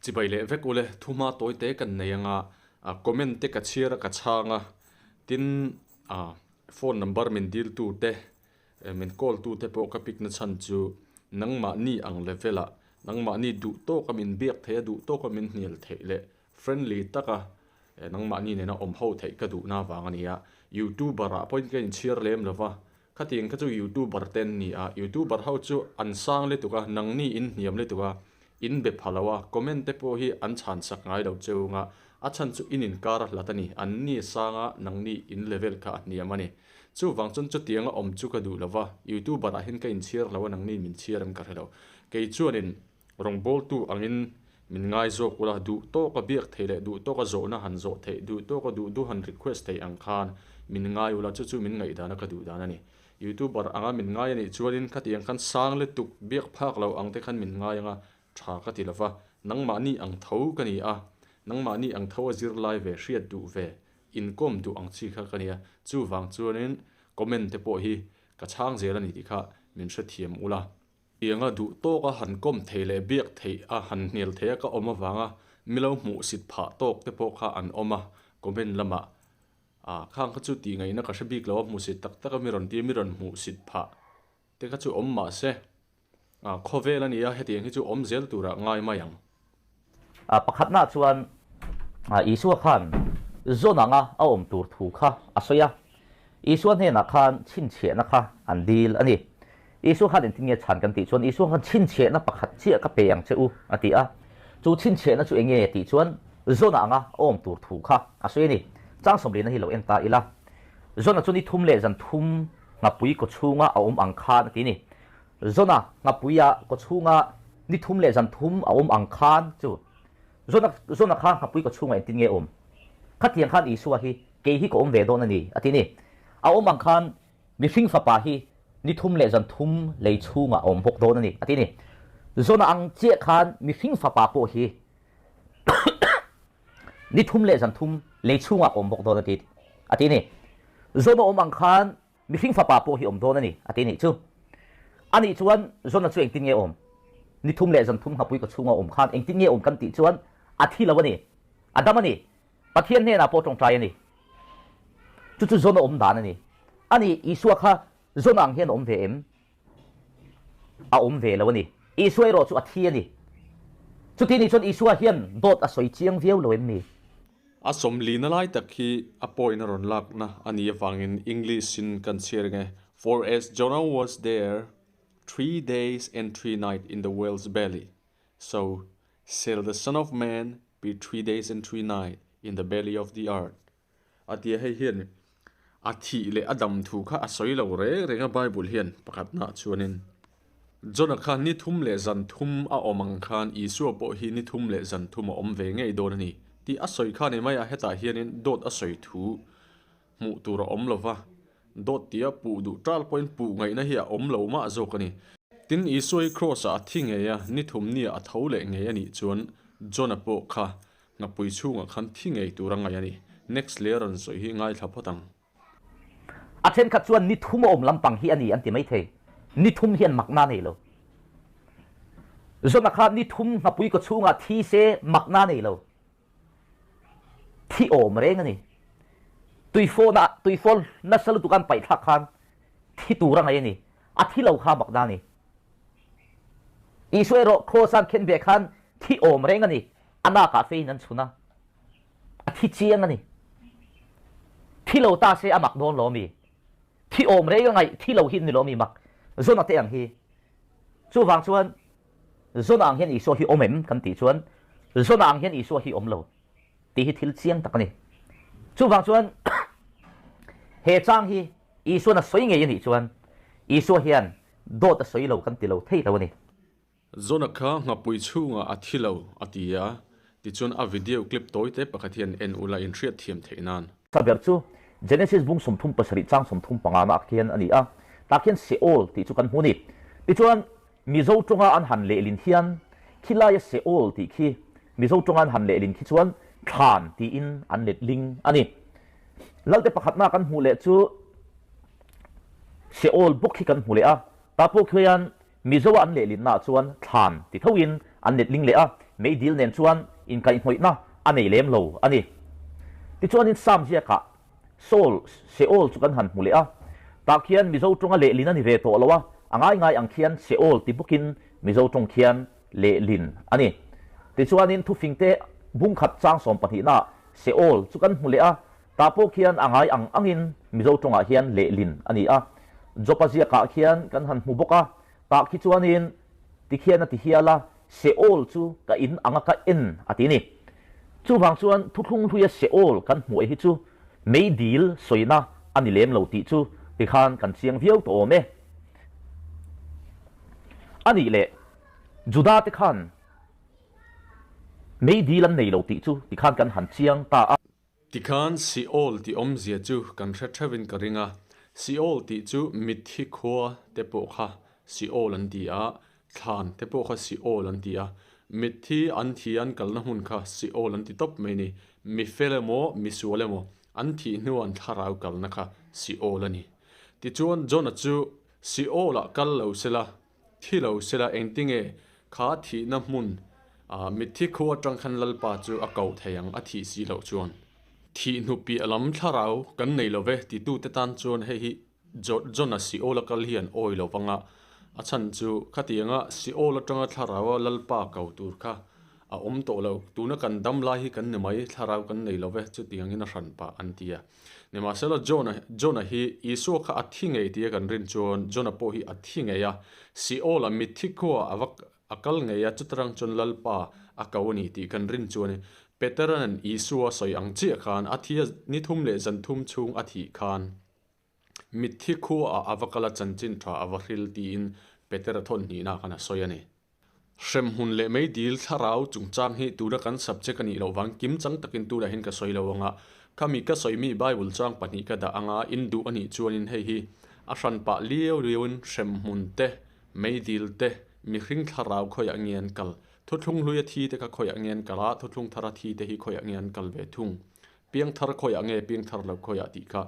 Chibai leh vek ule, thuma tawi te kan nei anga, comment te ka chhiar a ka chhang a, tin phone number min dil tu te, min call tu te pawh ka pick na chhan chu nangmahni ang level ah, nangmahni duh tawk a min biak theih a, duh tawk a min hnial theih leh friendly tak a nangmahni nena awm ho theih ka duhna vang a ni a, youtuber ah pawhin ka inchhiar lem lo va, Khatiang kha chu youtuber te an ni a, youtuber ho chu an sang lutuk a, nangni in hniam lutuk a, in be pha lo a, comment te pawh hi an chhan sak ngai lo cheu anga, a chhan chu in inkar a hlat a ni, an ni sang a, nangni in level kha a hniam a ni. Chuvang chuan chutianga awm chu ka duh lo va, youtuber ah hian ka inchhiar lo a, nangni min chhiar em ka hre lo. Kei chuanin rawngbawltu angin min ngai zawk ula, duh tawka biak theih leh duh tawka zawhna han zawh theih, duh tawka duh duh han request theih ang khan min ngai ula, chu chu min ngaihdan a ka duh dan a ni. Youtuber anga min ngai a nih chuanin khatiang khan sang lutuk biak phak lo ang te khan min ngai anga tha ka ti lova, nangmahni ang tho ka ni a, nangmahni ang tho a zirlai ve, hriat duh ve, inkawm duh ang chi kha ka ni a, chuvang chuanin comment te pawh hi ka chhang zel a ni tih kha min hrethiam ula. Tianga duh tawk a han kawm thei leh biak theih a han hnial thei a ka awm avanga milo hmuh sit phah tawk te pawh kha an awm a, comment lamah ah khang kha chu tih ngaihna ka hre bik lo a hmuh sit tak tak a mi rawn tia mi rawn hmuh sit phah te kha chu awm mah se ah khawvel a ni a hetiang hi chu awm zel turah ngai mai ang. Pakhatna chuan Isua khan zawn anga a awm tur thu kha a sawi a. Isua hnenah khan chhinchhiahna kha an dil a ni. Isua khan engtin nge chhan kan tih chuan Isua khan chhinchhiahna pakhat chiah ka pe ang che u a ti a. Chu chhinchhiahna chu enge tih chuan zawn anga a awm tur thu kha a sawi a ni. Chang sawmlina hi lo en ta ila. Zawn-a chu ni thum leh zan thum nghapui kaw chhunga a awm ang khan a ti a ni. Zona nghapuia kawchhunga ni thum leh zan thum a awm ang khan chu Zona Zona kha nghapui kawchhungah engtin nge awm? Khatiang khan Isua hi kei hi ka awm ve dawn a ni a ti ni. A awm ang khan mihring fapa hi ni thum leh zan thum lei chhungah a awm bawk dawn a ni a ti ni. Zona ang chiah khan mihring fapa pawh hi ni thum leh zan thum lei chhungah ka awm bawk dawn a ti a ti ni. Zona awm ang khan Mihring fapa pawh hi awm dawn a ni, a ti nih chu. Anih chuan Jona chu engtin nge awm? Ni thum leh zan thum nghapui ka chhunga awm khan engtin nge awm kan tih chuan a thi lo a ni, a dam a ni, Pathian hnenah pawh tawngtai a ni. Chu chu Jona awm dan a ni. Ani, Isua kha Jona ang hian a awm ve em? A awm ve lo a ni. Isua erawh chu a thi a ni. Chuti nih chuan Isua hian dawt a sawi chiang viau lo em ni? A sawmlina lai tak hi a point a rawn lakna a nih avangin English in kan chhiar nge, For as Jonah was there three days and three night in the whale's belly, so shall the Son of Man be three days and three night in the belly of the earth. A tia hei hian a thih leh a dam thu kha a sawi lo reng reng a Bible hian pakhatna chuanin John-a kha ni thum leh zan thum a awm ang khan Isua pawh hi ni thum leh zan thum a awm ve ngei dawn a ni tih a sawi kha ni mai a, hetah hianin dawt a sawi thu hmuh tur a awm lo va, dawt tia puh duh tal pawhin puh ngaihna hi a awm lo mah zawk a ni. Tin, Isua hi Kraws-ah a thi ngei a, ni thum nia a tho leh ngei a nih chuan John-a pawh kha Ngapui chhungah khan thi ngei tur a ngaih a ni. Next leh rawn sawi hi ngaithla phawt ang. A thenkhat chuan ni thum a awm lampang hi a ni an ti maithei. Ni thum hian makna nei lo. Zawna kha ni thum ngapui kaw chhungah thi se makna nei lo. Thi awm reng a ni. Tuifawna tuifawl nasa lutuk an paih thlak khan thi tur a ngaih a ni. A thi lo kha makna a ni. Isua erawh Kraws an khen ve khan thi awm reng a ni. A nakah fein an chhun a, a thi chiang a ni. Thi lo ta se a mak dawn lo mi? Thi awm reng a ngaih thi lo hi ni lo mi mak? Zona te ang hi. Chuvang chuan Zona ang hian Isua hi awm em kan tih chuan Zona ang hian Isua hi awm lo tih hi thil chiang tak a ni. Chuvang chuan he chang hi Isuan a sawi ngei a nih chuan Isua hian dawt a sawi lo kan ti lo thei lo a ni. Zona kha nghapui chhungah a thi lo, a ti a. Tichuan a video clip tawi te pakhat hian en ula inhriat thiam theih nan. Saber chu Genesis bung 37 chang 35 na ah khian a ni a, tah khian Seol tih chu kan hmu a ni. Tichuan Mizo tawnga an han lehlin hian khilaia Seol tih khi Mizo tawnga an han lehlin khi chuan thlan tiin an letling a ni. Lalte pakhatna kan hmuh leh chu Seol bawk khi kan hmu leh a, tah pawh khian Mizo-a an lehlinnaah chuan thlan ti thoin an letling leh a. meidil nen chuan inkaihhnawihna a nei lem lo a ni. Tichuanin Sam ziakah Saul, Seol chu kan han hmu leh a, tah khian Mizo tawnga lehlin a ni ve tawh lo a, a ngai ngai ang khian Seol ti bawkin Mizo tawng khian lehlin a ni. Tichuanin thufingte bungkhat chang sawmpahnihnaah Seol chu kan hmu leh a, tah pawh khian a ngai ang angin Mizo tawngah hian lehlin a ni a. Jopa ziakah khian kan han hmu bawk a, tah khi chuanin tikhian a ti hial a, Seol chu ka in anga ka en a ti ni. Chuvang chuan thuthlung hluia Seol kan hmuh hi chu meidil sawina a ni lem lo tih chu tikhan kan chiang viau tawh awm e. A nih leh Juda te khan meidil an nei lo tih chu tikhan kan han chiang ta a. Tikhan Seol tih awmzia chu kan hre theuhin ka ring a, Seol tih chu mitthi khua te pawh kha Seol an ti a, thlan te pawh kha Seol an ti a, mitthi an thi an kalna hmun kha Seol an ti tawp mai ni, mi fel emaw mi sual emaw an thih hnuah an thlarau kalna kha Seol a ni. Tichuan Jona chu Seol-ah kal lo sela Thi lo sela engtinge kha thihna hmun ah mitthi khu atang khan Lalpa chu a koh thei ang a thih si loh chuan. Thih hnu piah lam thlarau kan nei lo ve titute tan chuan hei hi Jona Seol a kal hi an awi lo vang a, a chhan chu khatianga Seol atanga thlarau a Lalpa ko tur kha a awm tawh lo, tuna kan dam lai hi kan ni mai, thlarau kan nei lo ve chutiangin a hran pah an ti a. Nimahsela, Jona, Jona hi Isua kha a thi ngei tia kan rin chuan Jona pawh hi a thi ngei a, Seol-a mitthi khua a va a kal ngei a, chutarang chuan Lalpa a ko a ni tih kan rin chuan Petera'n Isua sawi ang chiah khan a thi a, ni thum leh zan thum chhung a thih khan mitthi khuaah a va kal a, chanchin tha a va hril tiin Petera thawn hnihna khan a sawi a ni. Hremhmun leh meidil thlarau chungchang hi tuna kan subject a nih loh vang kim chang takin tunah hian ka sawi lo ang a, khami ka sawimi Bible chang pahnih ka dah ang a, in duh a nih chuanin hei hi a hran pah liau liauin hremhmun te, meidil te, mihring thlarau khawiah nge an kal, thuthlung hluia thi te kha khawiah nge an kal a, thuthlung thara thi te hi khawiah nge an kal ve thung. Piangthar khawiah nge piangthar lo khawiah tih kha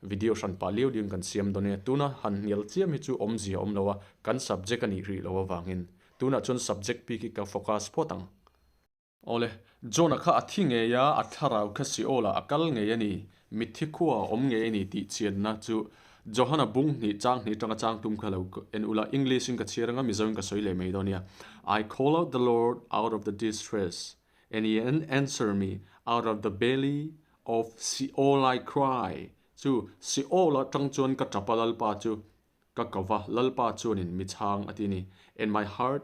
video hran pah liau liau in kan siam dawn e. Tuna han hnial chiam hi chu awmzia awm lo a, kan subject a nih rih lo avangin tunah chuan subject bik hi ka focus phawt ang. Awle, John-a kha a thi ngei a, a thlarau kha Seol-ah a kal ngei a ni, mitthi khua a awm ngei a ni tih chianna chu Johana bung hnih chang hnih atanga chang tum kha lo en ula, English-in ka chhiar anga Mizo-in ka sawi leh mai dawn nia. I call out the Lord out of the distress. And he answer me, Out of the belly of Seol I cry. Chu Seol atang chuan ka tap a, Lalpa chu ka ko va, Lalpa chuanin mi chhang a ti a ni. And my heart,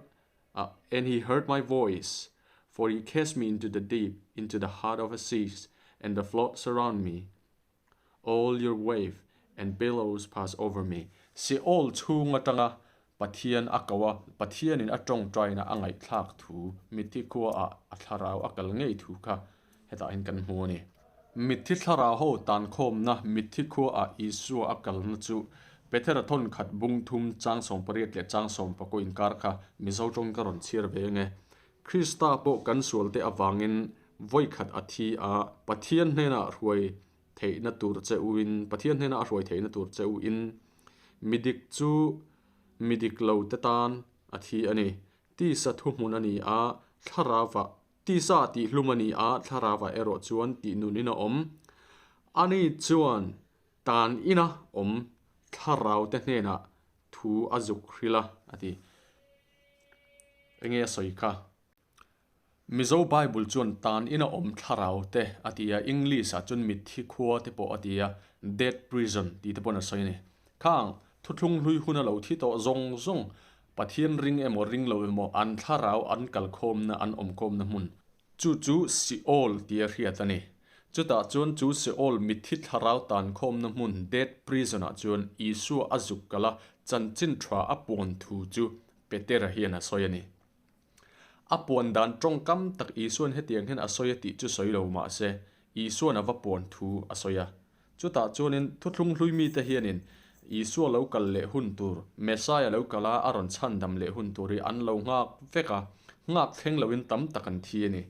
and he heard my voice, for he cast me into the deep, into the heart of the seas, and the flood surround me. All your wave and billows pass over me. Seol chhung atanga Pathian a ko a, Pathianin a tawngtaina a ngaihthlak thu, mitthi khuaah a thlarau a kal ngei thu kha hetah hian kan hmu a ni. Mitthi thlarau ho tankhawmna mitthi khuaah Isua a kalna chu Petera thawn khat bung thum chang 18 leh chang 19 inkar kha Mizo tawng ka rawn chhiar ve ange. Krista pawh kan sualte avangin vawikhat a thi a, Pathian hnenah hruai theihna tur che uin, Pathian hnenah a hruai theihna tur che uin midik chu midik lo te tan a thi a ni. Tisa thuhmun a ni a, thlarauah, tisa tihhlum a ni a, thlarauah erawh chuan tihnunin a awm. Ani chuan tan ina awm thlarau te hnenah thu a zuk hrilh a, a ti. Enge a sawi kha? Mizo Bible chuan tan ina awm thlarau te a ti a, English ah chuan mitthi khua te pawh a ti a, dead prison tih te paw'n a sawi a ni. Khang thuthlung hlui huna lo thi tawh zawng zawng Pathian ring emaw ring lo emaw an thlarau an kalkhawmna an awmkhawmna hmun chu chu Seol tia hriat a ni. Chutah chuan chu Seol mitthi thlarau tankhawmna hmun dead prison ah chuan Isua a zuk kal a, chanchin tha a puan thu chu Petera hian a sawi a ni. A puan dan tawngkam tak Isua'n hetiang hian a sawi a tih chu sawi lo mah se, Isua'n a va puan thu a sawi a. Chutah chuanin thuthlung hlui mite hianin Isua lo kal leh hun tur, Messiah lo kal a, a rawn chhandam leh hun tur hi an lo nghak vek a, nghak thleng loin tam tak an thi a ni.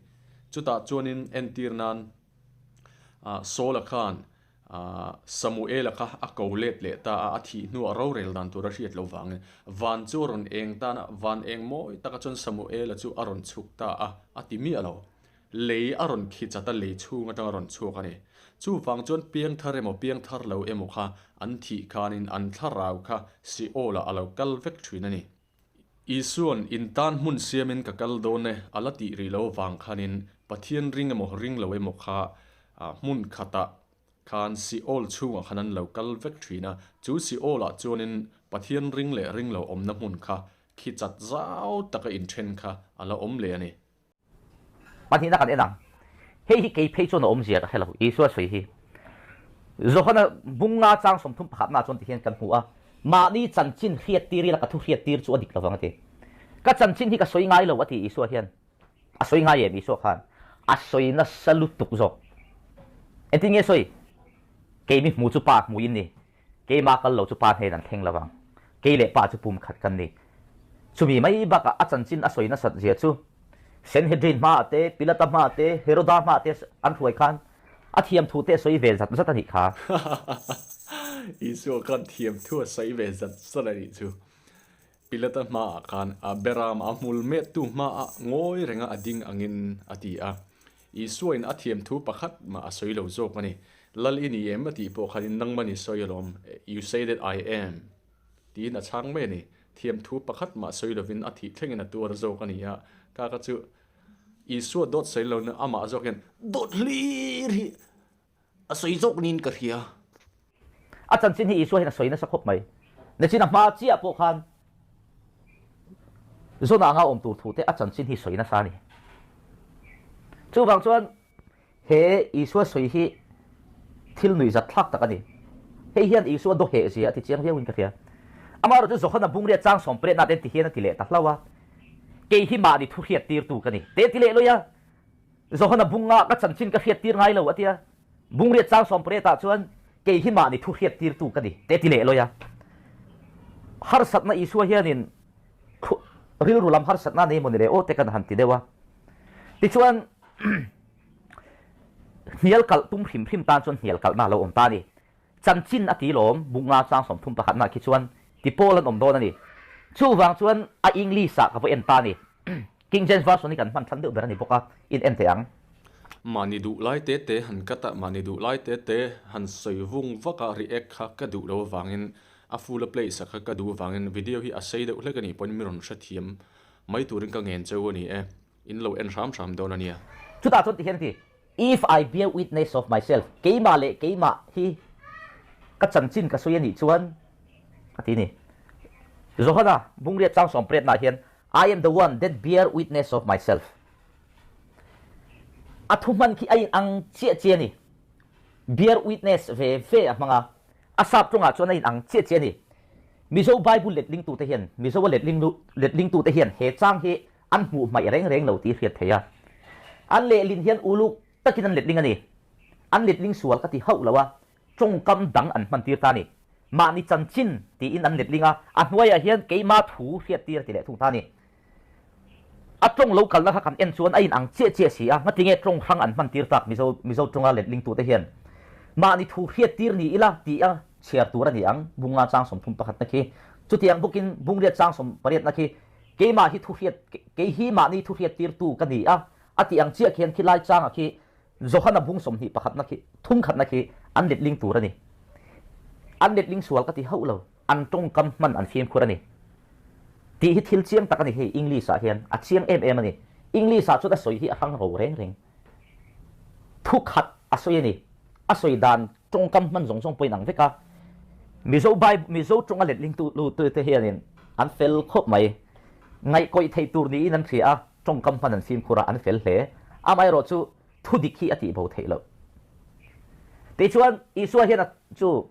Chutah chuanin entir nan Saul-a khan. Samuela kha a ko let leh ta a, a thih hnuah rorel dan tur a hriat loh vangin van chu a rawn eng tan a, van eng mawi taka chuan Samuela chu a rawn chhuk ta a, a ti miah lo. Lei a rawn khi chat a, lei chhung atang a rawn chhuak a ni. Chuvang chuan piangthar emaw piangthar lo emaw kha an thih khanin an thlarau kha Seol-ah a lo kal vek thin a ni. Isua'n in tan hmun siamin ka kal dawn e a la tih rih lo avang khanin Pathian ring emaw ring lo emaw kha hmun khatah khan Seol chhungah khan an lo kal vek thin a, chu Seol-ah chuanin Pathian ring leh ring lo awmna hmun kha khi chat zau taka inthen kha a la awm leh a ni. Pahnihna kan en ang. Hei hi kei phei chuan a awmzia ka hre lo, Isua sawi hi. Johana bunga chang 30 pakhatna chuan tihian kan hmu a, Mahni chanchin hriattir ila ka thu hriattir chu a dik lovang a ti. Ka chanchin hi ka sawi ngai lo a ti Isua hian. A sawi ngai em Isua khan? A sawi nasa lutuk zawk. Engtin nge sawi? Kei mi hmu chu pa hmu in ni. Keimah kal lo chu pa hnen an thleng lovang. Kei leh pa chu pum khat kan ni. Chumi mai bakah a chanchin a sawi nasat zia chu Sanhedrin hmaah te, Pilata hmaah te, Heroda hmaah te an hruai khan a thiam thu te a sawi ve zat zat a nih kha. Isua khan thiam thu a sawi ve zat zat a nih chu. Pilata hmaah khan a beram a hmul mettu hmaah ngawi renga a ding angin a ti a. Isuain a thiam thu pakhat mah a sawi lo zawk a ni. Lal i ni em a tih pawh khanin nangmah ni sawi alawm, you say that I am, tiin a chhang mai a ni. Thiam thu pakhat mah sawi lovin a thih thlengin a tuar zawk a ni a. Ka ka chu Isua dawt sawi lo na amah zawk hian dawt hlir hi a sawi zawk niin ka hria. A chanchin hi Isua hian a sawi nasa khawp mai. Nachin a hma chiah pawh khan Zona anga awm tur thu te a chanchin hi sawi nasa a ni. Chuvang chuan he Isua sawi hi thil nuihzat thlak tak a ni. Hei hian Isua daw heh zia a ti chiang viau in ka hria. Amaherawh chu Johana bungriat chang sawmpariatna te ti hian a ti leh ta hlauh a, Kei hi mahni thu hriattirtu ka ni te ti leh lawih a. Johana bunga ka chanchin ka hriattir ngai lo a ti a. Bungriat chang 18 ah chuan kei hi mahni thu hriattirtu ka ni te ti leh lawih a. Harsatna Isua hianin rilru lam harsatna nei maw ni le aw te kan han ti deuh a. Tichuan hnial kalh tum hrim hrim tan chuan hnial kalhna a lo awm ta a ni. Chanchin a ti lawm, bunga chang 31 nah khi chuan ti pawl an awm dawn a ni. Chuvang chuan a English ah ka va en ta a ni. King James Version hi kan hman than deuh ber a ni bawk a, in en teh ang. Mahni duh lai te te han cut a, mahni duh lai te te han sawi vung vak a, react kha ka duh lo avangin a full a play sak kha ka duh avangin video hi a sei deuh hlek a nih pawhin mi rawn hrethiam mai turin ka ngen cheu a ni e. In lo en hram hram dawn a nia. Chutah chuan tihian a ti, If I bear witness of myself, keimah leh keimah hi ka chanchin ka sawi a nih chuan, a ti ni. Johana bungriat chang 18 nah hian, I am the one that bear witness of myself. A thuhman khi a inang chiah chiah a ni. Bear witness ve ve a hmang a, a sap tawngah chuan a inang chiah chiah a ni. Mizo Bible letlingtute hian, Mizo a letling letlingtute hian he chang hi an hmuh hmaih reng reng lo tih hriat theih a. An lehlin hian uluk takin an letling a ni. An letling sual ka ti hauh lo a, tawngkam dang an hman tir ta a ni. Mahni chanchin tiin an letling a, a hnuaiah hian keima thu hriat tir a ti leh thung ta a ni. A tawng lo kalna kha kan en chuan a inang chiah chiah si a, ngatinge tawng hrang an hman tir tak Mizo Mizo tawnga letlingtute hian mahni thu hriat tir ni ila tih a chhiar tur a ni ang, bunga chang 31 na khi. Chutiang bawkin bungriat chang 18 na khi Keimah hi thu hriat, kei hi mahni thu hriat tirtu ka ni a, a tih ang chiah khian khi lai changah khi Johana bung 21 na khi, thum khatna khi an letling tur a ni. An letling sual ka ti hauh lo, an tawngkam hman an fimkhur a ni. Tih hi thil chiang tak a ni hei English ah hian a chiang em em a ni. English ah chuan a sawi hi a hrang ro reng reng. Thu khat a sawi a ni. A sawi dan tawngkam hman zawng zawng pawhin ang vek a. Mizo Bible, Mizo tawnga letling tu tu te hianin an fel khawp mai. Ngaihkawih theih tur niin an hria a, tawngkam hman an fimkhur a, an fel hle. Amaherawh chu thu dik hi a tih bo theih loh. Tichuan, Isua hian a chu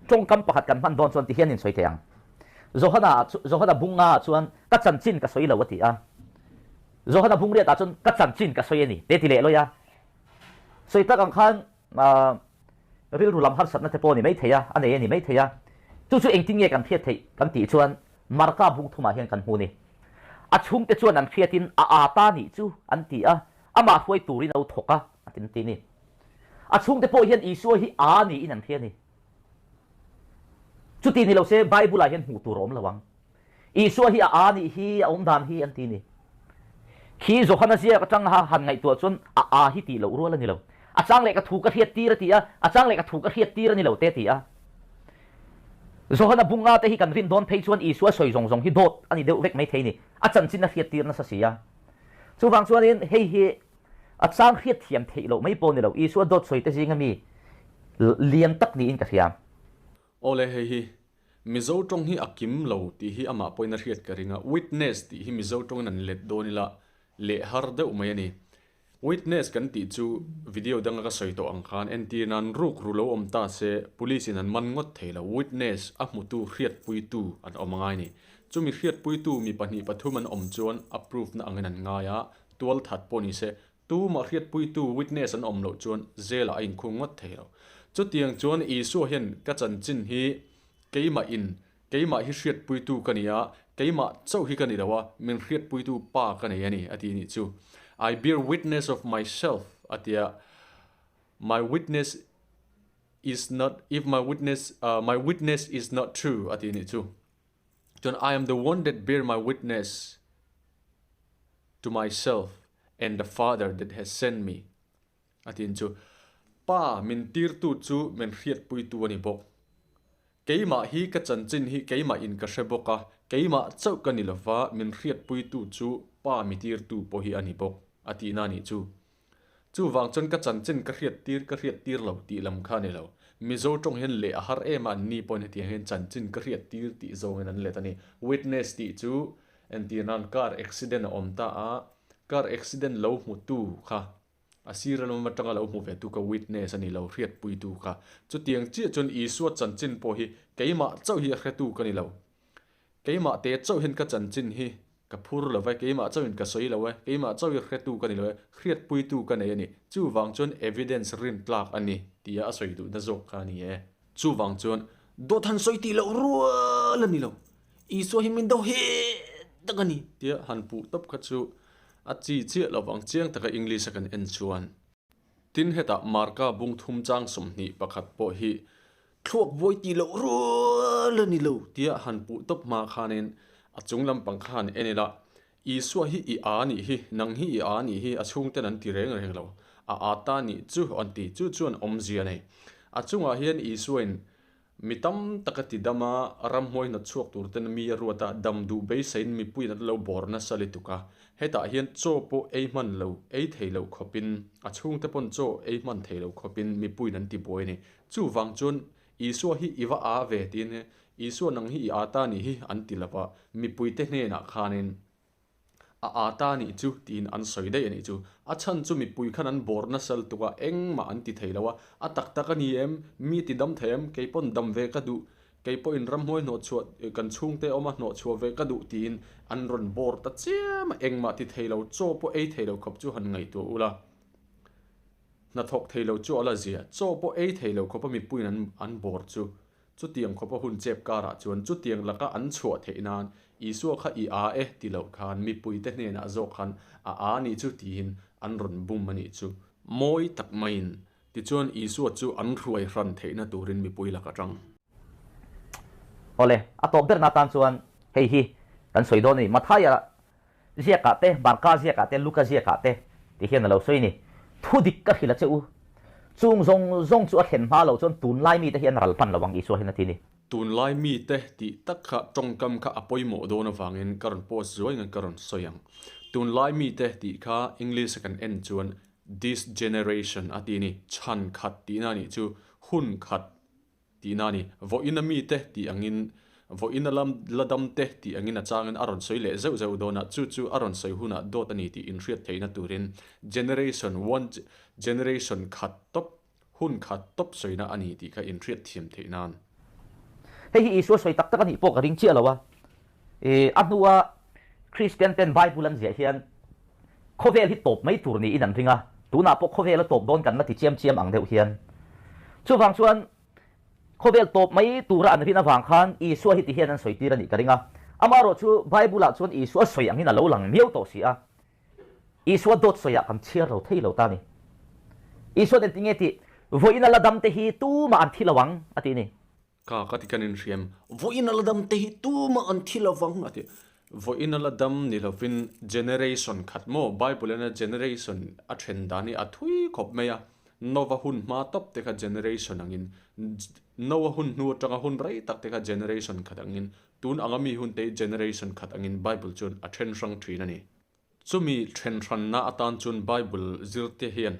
tawngkam pakhat kan hman dawn chuan ti hian in sawi thei ang. Johana Johana bunga ah chuan ka chanchin ka sawi lo a ti a. Johana bungriat ah chuan ka chanchin ka sawi a ni te ti leh lawi a. Sawi tak ang khan rilru lam harsatna te pawh a ni maithei a, a nei a ni maithei a. Chu chu engtin nge kan hriat theih kan tih chuan Marka bung thumah hian kan hmu ni. A chhungte chuan an hriatin a ata nih chu an ti a, amah hruai turin a lo thawk a, a ti ni. A chhungte pawh hian Isua hi a niin an hria a ni. Chuti ni lo se Bible-ah hian hmuh tur a awm lo ang. Isua hi a a nih hi, a awm dan hi an ti ni. Khi Johana ziak atang ha han ngaihtuah chuan a a hi tih loh rual a ni lo. A chang leh ka thu ka hriat tir a ti a, a chang leh ka thu ka hriat tir a ni lo te a ti a. Johana bunga te hi kan rin dawn phei chuan Isua sawi zawng zawng hi dawt a ni deuh vek mai thei ni. A chanchin a hriat tir nasa si a. Chuvang chuanin hei hi a chang hriat thiam theih loh mai pawh ni lo, Isua dawt sawi te zinga mi lian tak niin ka hria. Awle hei hi Mizo tawng hi a kim lo tih hi amah pawhin a hriat ka ring a, witness tih hi Mizo tawngin an let dawn ila leh har deuh mai a ni. Witness kan tih chu video danga ka sawi tawh ang khan entir nan ruk ru lo awm ta se police in an man ngawt thei lo, witness a hmutu hriatpuitu an awm a ngai ni. Chumi hriatpuitu mi pahnih pathum an awm chuan a proof na angin an ngai a, tual that pawh ni se Tumah hriatpuitu, witness, an awm loh chuan jail-ah a inkhung ngawt thei lo. Chutiang chuan Isua hian ka chanchin hi keimah in, keimah hi hriatpuitu ka ni a, keimah chauh hi ka ni lo a, min hriatpuitu Pa ka nei a ni, a ti nih chu. I bear witness of myself, a ti a, my witness is not, if my witness, my witness is not true, a ti nih chu. Chuan I am the one that bear my witness to myself and the Father that has sent me a tin chu Pa min tirtu chu min hriatpuitu a ni bawk. Keimah hi ka chanchin hi keimah in ka hre bawk a, keimah chauh ka ni lova min hriatpuitu chu Pa mi tirtu pawh hi a ni bawk a tihna a nih chu. Chuvang chuan ka chanchin ka hriattir ka hriattir lo tih lam kha a ni lo. Mizo tawng hian leh a har em a, anni pawhin hetiang hian chanchin ka hriattir tih zawngin an let a ni. Witness tih chu entir nan car accident a awm ta a, car accident lo hmutu kha a sir lam atanga lo hmu ve tu kha witness a ni lo, hriatpuitu kha. Chutiang chiah chuan Isua chanchin pawh hi keimah chauh hi a hretu ka ni lo. Keimah te chauh hian ka chanchin hi ka phur lo ve, keimah chauhin ka sawi lo e, keimah chauh hi hretu ka ni lo e, hriatpuitu ka nei a ni. Chuvang chuan evidence rin tlak a ni tia a sawi duhna zawk kha a ni e. Chuvang chuan dawt han sawi tih loh rual a ni lo, Isua hi min do he tak a ni tia han puh tawp kha chu a chi chiah lo vang chiang taka English a kan en chuan. Tin hetah Marka bung thum chang 21 pawh hi Thluak buai tih loh rual a ni lo tia han puh tawp hma khanin a chung lampang kha han en ila, Isua hi i a nih hi, nang hi i a nih hi a chhungten an ti reng reng lo, a a ta nih chu an ti, chu chuan awmzia a nei. A chungah hian Isuain mi tam tak a ti dam a, ramhmuai hnawt chhuak tur ten mi a ruat a, dam duh beiseiin mipuiin an lo bawr nasa lutuk a, hetah hian chaw pawh ei hman lo, ei thei lo khawpin, a chhungte pawn chaw ei hman thei lo khawpin mipuiin an ti buai a ni. Chuvang chuan Isua hi i va aa ve tiin Isua nang hi i aa ta nih hi an ti lova, mipuite hnenah khanin a aa ta nih chu tiin an sawi daih a nih chu. A chhan chu mipui khan an bawr nasa lutuk a, engmah an ti thei lo a, a tak tak a ni em, mi ti dam thei em, kei pawn dam ve ka duh, kei pawhin ramhnuai hnawhchhuah kan chhungte awma hnawhchhuah ve ka duh tiin an rawn bawr ta chiam a, engmah ti thei lo, chaw pawh ei thei lo khawp chu han ngaihtuah ula. Hnathawk thei lo chu a la zia, chaw pawh ei thei lo khawpa mipuiin an an bawr chu. Chutiang khawpa hun chep karah chuan chutiang laka an chhuah theih nan Isua kha i aa e ti loh khan mipuite hnenah zawk khan a aa nih chu tiin an rawn bum a nih chu. Mawi tak maiin tichuan Isua chu an hruai hran theihna turin mipui lak atang. Awle, a tawp berna atan chuan hei hi kan sawi dawn a ni. Mathaia Ziakah te, Marka ziakah te, Luka ziakah te ti hian a lo sawi ni. Thu dik ka hrilh a che u. Chung zawng zawng chu a thlen hma lo chuan tunlai mite hi an ral hman lo ang Isua hian a ti ni. Tunlai mite tih tak kha tawngkam kha a pawimawh dawn avangin ka rawn post zuai nge ka rawn sawi ang. Tunlai mite tih kha English a kan en chuan this generation a ti ni, chhan khat tihna a nih chu, hun khat Tihna a ni. Vawiin a mite tih angin, vawiin a lam la damte tih angin a changin a rawn sawi leh zeuh zeuh dawn a, chu chu a rawn sawi hunah dawt a ni tih inhriat theihna turin generation one generation khat tawp, hun khat tawp sawina a ni tih kha inhriat thiam theih nan. Hei hi Isua sawi tak tak a nih pawh ka ring chiah lo a. I a hnua Kristian ten Bible an ziah hian khawvel hi tawp mai tur niin an ring a, tunah pawh khawvel a tawp dawn kan la ti chiam chiam ang deuh hian. Chuvang chuan khawvel tawp mai tura an rin avang khan Isua hi ti hian an sawi tir a nih ka ring a. Amaherawh chu Bible ah chuan Isua sawi angin a lo lang miau tawh si a. Isua dawt sawiah kan chhiar lo thei lo ta a ni. Isua nen tinge tih? Vawiin a la dam te hi tumah an thi lo ang, a ti a ni. Ka ka ti kan inhriam. Vawiin a la dam te hi tumah an thi lo vang, a ti. Vawiin a la dam ni lovin generation khat maw? Bible ina generation a then dan hi a thui khawp mai a. Nova hun hma tawp te kha generation angin, Noa hun hnu atanga hun rei tak te kha generation khat angin, tun anga mi hun te hi generation khat angin Bible chuan a then hrang thin a ni. Chumi then hranna atan chuan Bible zirte hian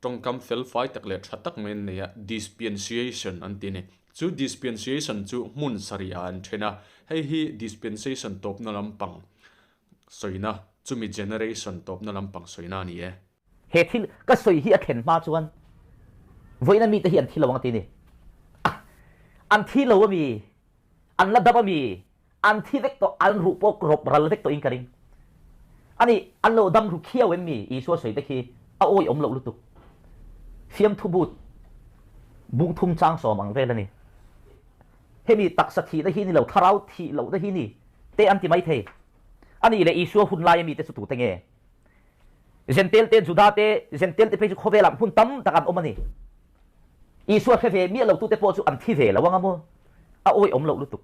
tawngkam fel fai tak leh tha tak mai an nei a, dispensation an ti a ni. Chu dispensation chu hmun sarih ah an then a, hei hi dispensation tawpna lampang sawina, chumi generation tawpna lampang sawina a ni e. He thil ka sawi hi a thlen hma chuan vawiina mite hi an thi lo ang a ti a ni. An thi lo a mi? An la dam a mi? An thi vek tawh, an ruh pawh rawp ral vek tawhin ka ring. Ani, an lo dam ru khiau em mi? Isua sawi te khi a awi awm loh lutuk. Fiamthu but bung thum chang sawm ang vel a ni. Hemi taksa thihna hi ni lo, thlarau thih lohna hi ni te an ti mai thei. Ani leh Isua hun laia mite chu tute nge? Zentel te, Juda te, Zentel te phei chu khawvelah hmun tam tak an awm a ni. Isua hre ve miah lotute pawh chu an thi ve lo ang a maw? A awi awm loh lutuk.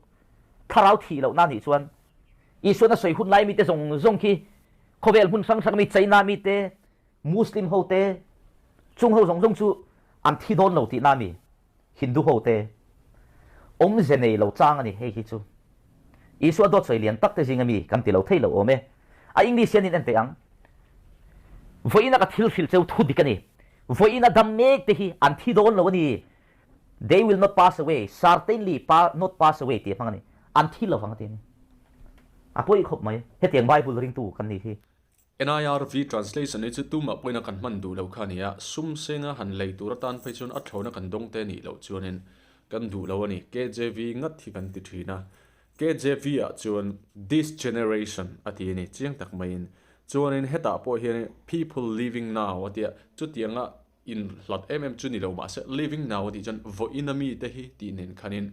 Thlarau thih lohna nih chuan Isuan a sawi hun lai mite zawng zawng khi khawvel hmun hrang hrang mi China mite, Muslim ho te, chung ho zawng zawng chu an thi dawn lo tihna a ni. Hindu ho te awmze nei lo chang a ni hei hi chu. Isua dawt sawi lian tak te zinga mi kan ti lo thei lo awm e. A English hian in en teh ang. Vawiina ka thil hrilh cheu thu dik a ni. Vawiina dam mek te hi an thi dawn lo a ni. They will not pass away, certainly pa not pass away tih a hmang a ni. An thi lo vang a ti a ni. A pawi khawp mai. Hetiang Bible ringtu kan nih hi. NIRV translation hi chu tumah pawhin a kan hman duh lo kha a ni a, sum senga han lei tur atan phei chuan a thlawna kan dawng te nih loh chuanin kan duh lo a ni. KJV ngat hi kan ti thin a. KJV ah chuan this generation a ti a ni chiang tak maiin. Chuanin hetah pawh hianin people living now a tia, chutianga In hlat em em chu ni lo mahse living now a tih chuan vawiin a mite hi tih nen khanin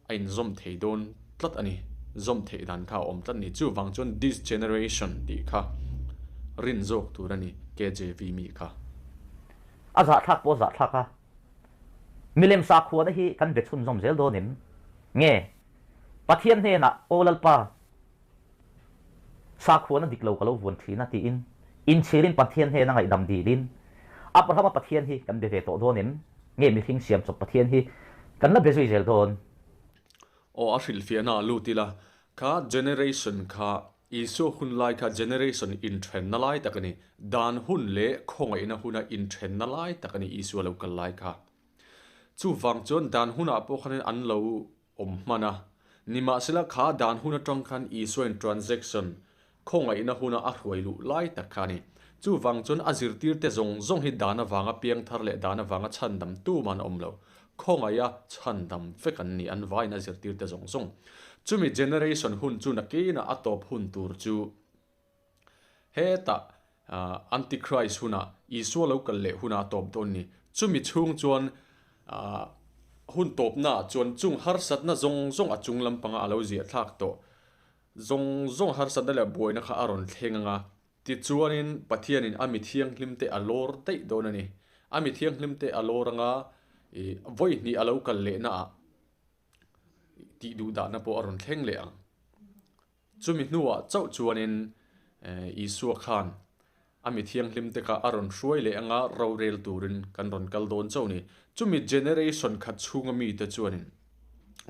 a inzawm thei dawn tlat a ni. Zawm theih dan kha a awm tlat a ni. Chuvang chuan this generation tih kha rin zawk tur a ni KJV mi kha. A zahthlak pawh a zahthlak a, milem sakhuana hi kan be chhunzawm zel dawn em? Nge Pathian hnenah Aw Lalpa, Sakhuana dik lo ka lo vuan thin a tiin inchhirin Pathian hnena ngaihdam dilin Abrahama Pathian hi kan be ve tawh dawn em? Nge mihring siam chawp Pathian hi kan la be zui zel dawn? Aw a hrilhfiahna ah lut ila, kha generation kha Isua hun lai kha generation inthenna lai tak a ni, dan hun leh khawngaihna huna inthenna lai tak a ni Isua lo kal lai kha. Chuvang chuan dan hunah pawh khanin an lo awm hman a. Nimahsela kha dan hun atang khan Isuain transaction, khawngaihna huna a hruai luh lai tak kha a ni. Chuvang chuan a zirtirte zawng zawng hi dan avanga piangthar leh dan avanga chhandam tuman a awm lo. Khawngaiha chhandam vek an ni, an vaiin a zirtirte zawng zawng. Chumi generation hun chu nakinah a tawp hun tur chu Hetah Antichrist hunah Isua lo kal leh hunah a tawp dawn ni. Chumi chhung chuan hun tawpnaah chuan chung harsatna zawng zawng a chung lampanga a lo ziah thlak tawh zawng zawng harsatna leh buaina kha a rawn thleng ang a. Tichuanin Pathianin a mi thianghlimte a lawr daih dawn a ni. A mi thianghlimte a lawr anga vawi hnih a lo kal lehnaah tih duhdahna pawh a rawn thleng leh ang. Chumi hnuah chauh chuanin Isua khan a mi thianghlimte kha a rawn hruai leh anga rorel turin kan rawn kal dawn chauh ni. Chumi generation khat chhunga mite chuanin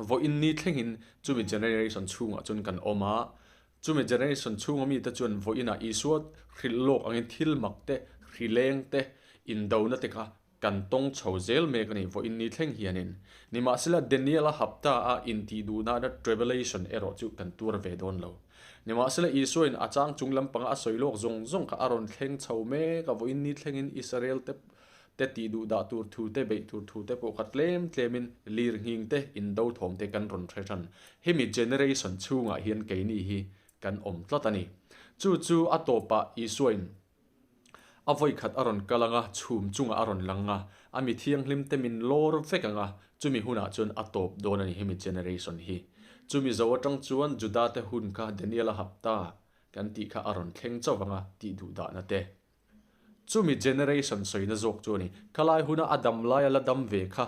vawiin ni thlengin chumi generation chhungah chuan kan awm a, chumi generation chhunga mite chuan vawiinah Isua hrilh lawk angin thil mak te, hrileng te, indona te kha Kan tawng chho zel mek a ni, vawiin ni thleng hianin. Nimahsela, Daniel-a hapta a intih duhnana Trevelation erawh chu kan tuar ve dawn lo. Nimahsela, Isuain a chang chung lampanga a sawi lawk zawng zawng kha a rawn thleng chho mek a, vawiin ni thlengin Israel te te tih duh dah tur thu te, beih tur thu te pawh kha tlem tlemin lir nghing te, indo thawm te kan rawn hre than. Hemi generation chhungah hian keini hi kan awm tlat a ni. Chu chu a tawpah Isuain A vawikhat a rawn kal ang a, chhum chungah a rawn lang a, a mi thianghlim te min lawr vek ang a, chumi hunah chuan a tawp dawn a ni hemi generation hi. Chumi zo atang chuan Juda te hun kha Daniel a hap ta kan tih kha a rawn thleng chauh ang a tih duh dahna te. Chumi generation sawina zawk chu a ni. Khalai huna a dam laia la dam ve kha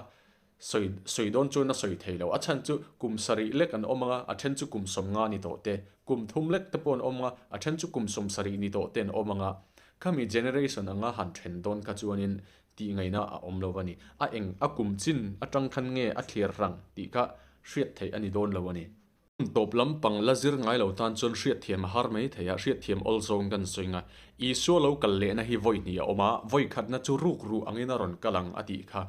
sawi sawi dawn chuan a sawi thei lo. A chhan chu kum sarih lek an awm anga, a then chu kum 50 ni tawh te, kum thum lek te pawh an awm anga, a then chu kum 70 ni tawh te an awm anga. Khami generation anga han then dawn kha chuanin tih ngaihna a awm lo a ni. A eng a kum chin atang khan nge a thlir rang tih kha hriat theih a ni dawn lo a ni. Tawp lampang la zir ngai lo tan chuan hriatthiam a har mai thei a, hriatthiam awl zawng kan sawi nga. Isua lo kal lehna hi vawi hnih a awm a, vawi khatna chu ruk ruh angin a rawn kal ang a tih kha.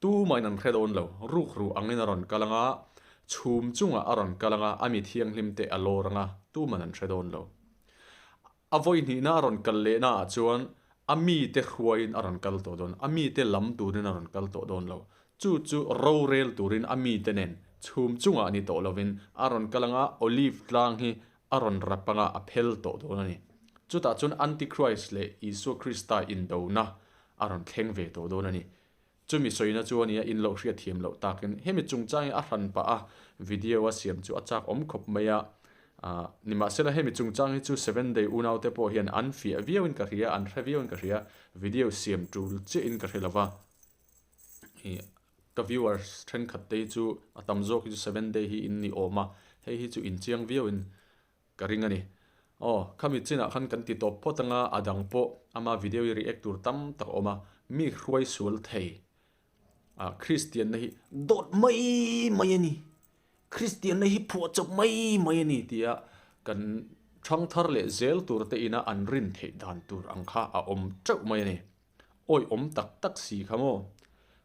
Tumahin an hre dawn lo, ruk ruh angin a rawn kal ang a, chhum chungah a rawn kal ang a, a mi thianghlim te a lawr ang a, tuman an hre dawn lo. A vawi hnihna a rawn kal lehna ah chuan a mite hruaiin a rawn kal tawh dawn, a mite lam turin a rawn kal tawh dawn lo. Chu chu rorel turin a mite nen chhum chungah ni tawh lovin a rawn kal anga Olive tlang hi a rawn rap anga a phel tawh dawn a ni. Chutah chuan Antichrist leh Isua Krista indona a rawn thleng ve tawh dawn a ni. Chumi sawina chu a nia in lo hriatthiam loh takin hemi chungchang hi a hran pah a, video a siam chu a chak awm khawp mai a. Ahh nimahsela hemi chungchang hi chu Seven Day unaute pawh hian an fiah viauin ka hria, an hre viauin ka hria, video siam tul chiahin ka hre lo va. Ih ka viewers thenkhat te hi chu a tam zawk hi chu Seven Day hi in ni awm a, hei hi chu in chiang viauin Ka ring a ni. Aw, khami chinah khan kan ti tawp phawt anga a dang pawh ama video hi react tur tam tak a awm a, mi hruai sual thei. Ah, Kristianna hi dawt mai mai a ni, Kristianna hi phuahchawp mai mai a ni tia kan thang thar leh zel tur te ina an rin theih dan tur ang kha a awm teuh mai a ni. Awi awm tak tak si kha maw?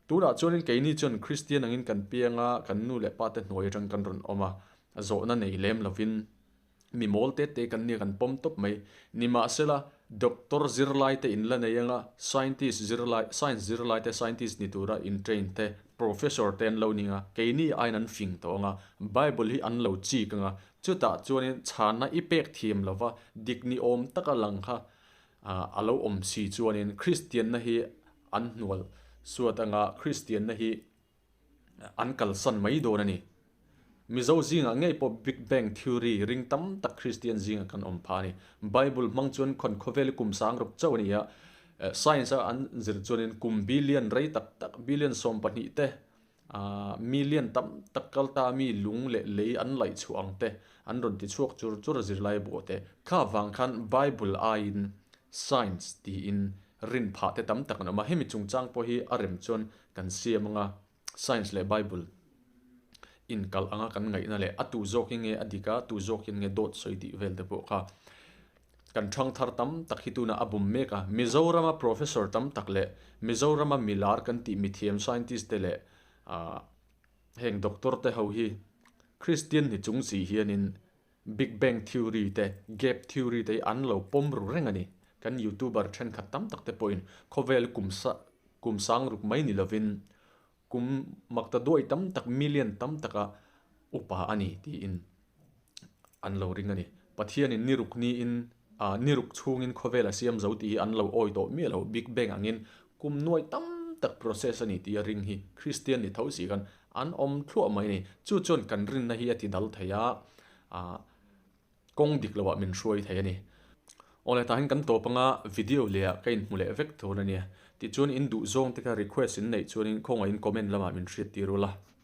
Tunah chuanin keini chuan Kristian angin kan piang a, kan nu leh pa te hnuai atang kan rawn awm a, zawhna nei lem lovin mi mawl te te kan nia kan pawm tawp mai. Nimahsela, doctor zirlai te in la nei anga, scientist zirlai, science zirlai te scientist ni tura in train te, professor te an lo ning a, keini aiin an fing tawh anga, Bible hi an lo chik anga, chutah chuanin chhanna i pek thiam lova dik ni awm taka lang kha A lo awm si chuanin Kristianna hi an hnual suat anga Kristianna hi an kalsan mai dawn a ni. Mizo zingah ngei pawh Big Bang Theory ring tam tak Kristian zingah kan awm phah a ni. Bible hmang chuan khawn khawvel kum sang ruk chauh a ni a, Science a an zir chuanin kum billion rei tak tak, billion 12 te Million tam tak kal ta mi lung leh lei an laih chhuah ang te an rawn ti chhuak chur chur a zirlai buah te. Kha vang khan Bible aiin Science tiin rin phah te tam tak an awm a. Hemi chungchang pawh hi a rem chuan kan siam anga Science leh Bible inkalh anga kan ngaihna leh a tu zawk hi nge a dik a, tu zawk hian nge dawt sawi tih vel te pawh kha Kan thangthar tam tak hi tunah a bum mek a, Mizorama professor tam tak leh Mizorama milar kan tih mithiam scientist te leh heng doctor te ho hi Christian ni chung si hianin Big Bang Theory te Gap Theory te hi an lo pawm ru reng a ni. Kan youtuber thenkhat tam tak te pawhin khawvel kum kum sang ruk mai ni lovin kum makta duai tam tak million tam taka upa a ni tiin an lo ring a ni. Pathianin ni ruk niin ah ni ruk chhungin khawvel a siam zo tih hi an lo awi tawh miah lo. Big Bang angin kum nuai tam tak process a ni tih a ring hi Kristian ni tho si khan an awm thluah mai a ni. Chu chuan kan rinna hi a ti dal thei a, ah kawng dik loah min hruai thei a ni. Awle tah hian kan tawp anga video leh ah ka inhmu leh vek dawn a nia. Tichuan in duh zawng te kha request in neih chuanin khawngaihin comment lamah min hriat tir ula.